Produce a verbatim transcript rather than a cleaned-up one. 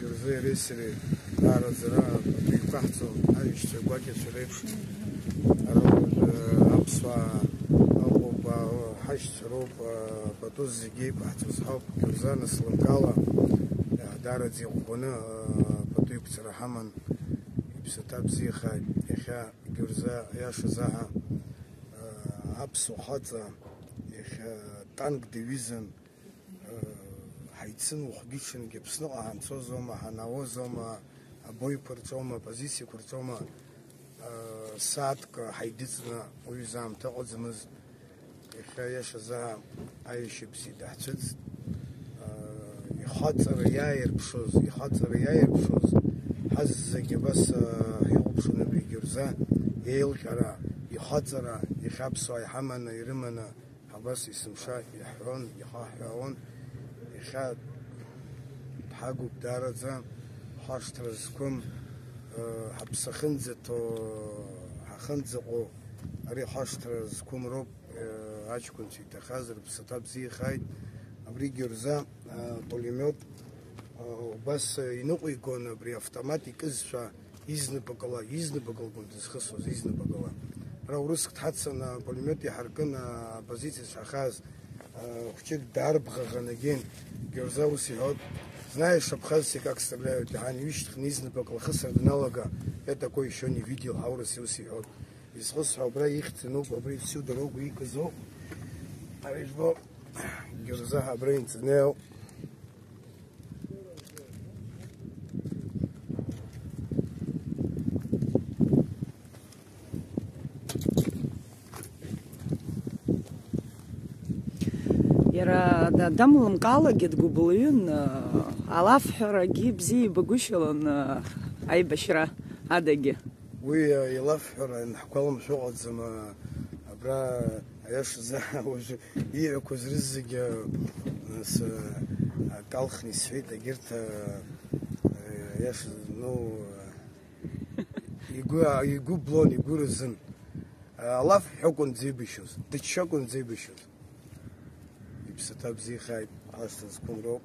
Рзы иареи сареи даараӡа ара пату иқәаҳҵо аиашьцәа гәакьацәа реиԥш, ара уажәы аԥсуаа ыҟоуп, ҳашьцәа роуп, пату зегьы еиқәаҳҵоз ҳауп. Гьурза нас лымкаала, даараӡа иӷәӷәаны пату иқәҵара ҳаман, иԥсаҭа бзиахааит. Иахьа Гьурза, аиаша заҳа, аԥсуа хаҵа, иахьа танк дыҩызан, ҳаицын уахгьы-ҽынгьы, Аԥсныҟа ҳанцозоума, ҳанаозоума, абоиқәа рҿоума, апозициақәа рҿоума, сааҭк ҳаидыҵны уаҩы заамҭа ыҟаӡамыз. Иахьа иашазы аиашьа бзиа даҳцәыӡт. Ихаҵара иааирԥшыз, ихаҵара иааирԥшыз, ҳаззегь абас ҳихәаԥшуан абри Гьурза еилҟьара, ихаҵара, иахьа аԥсуаа иҳаманы, ирыманы, абас есымша иаҳҳәон, ихаҳҳәаауан. Иахьа дҳагуп даараӡа, хашҭра зқәым, ҳаԥсы ахьынӡаҭоу, ҳахьынӡаҟоу, ари хашҭра зқәым роуп. Аҷкәынцәа иҭахаз рыԥсаҭа бзиахааит. Абри Гьурза пулемиот убас иныҟәигон, абри автомат икызшәа, изнапык ала, изнапык лакәын дызхысуаз, изнапык ала. Ара урыск дҳацын, апулемиот иаҳаркын, апозициа зҳахаз хәҷык даарбӷаӷан, егьин, Гьурза ус иҳәот: «Знаешь, абхазцы как стреляют?» Иҳан иҩышьҭыхны изнапык лахысра даналага, я такое ещё не видел, ҳаурыс ус иҳәот. Изхысҳәо абра ихьӡ ануп, абри всю дорогу икызоуп. Ари жәбо, Гьурза абра инҵаны иоуп. Иара да-, дамлымкаалагьы дгәыбылҩын, алафҳәарагьы бзиа ибагәышьалон, аибашьра адагьы. Уи, э, илафҳәара анҳгәаламшәо ыҟаӡам, э, абра, аиашазы, уажәы ииҳәақәаз рызегьы, э, с-, э, акалхны исҳәеит, егьырҭ, э, э, аиашазы, ну, э, игәы, игәы блон, игәы рызын. Э, алафҳәа акәын дзеибашьуаз, дыччо акәын дзеибашьуаз. Иԥсаҭа бзиахааит, ҳашҭа зқәым роуп.